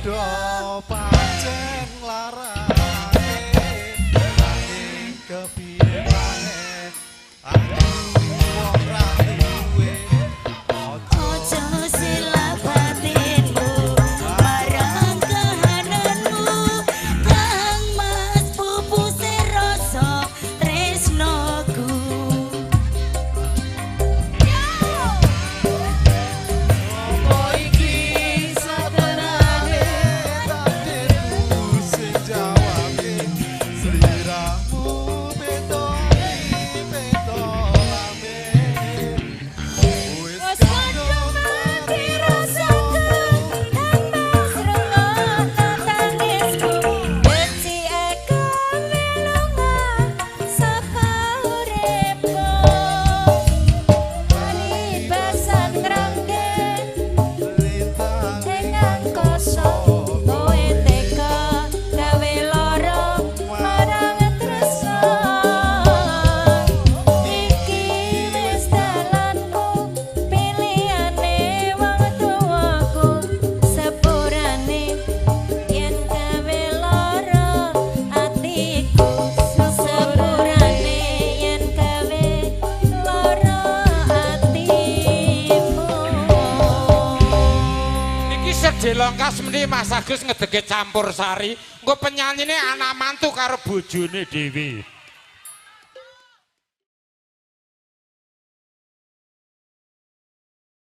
Padha pancen larane, nanging kepiye maneh, aku wong ra duwe. Ojo silap batinmu marang kahananmu, Kang Mas, pupuse rasa tresnoku. Apa iki satenane takdirku sing jawabke, sliramu beda beda lambe, wis Wes kadung kadung mati rasaku, Kang Mas, rungokno tangisku. Becike kowe lunga saka uripku, paribasan ngrangke lintang ing angkasa. Kowe tega gawe lara marang tresna iki, wis dalanku, pilihane wong tuaku. Sepurane yen gawe lara atiku, sepurane yen gawe lara atimu. Niki sedelongkas meni Mas Agus ngedeke campur sari. Engko penyanyine anak mantu karo bojone dhewe.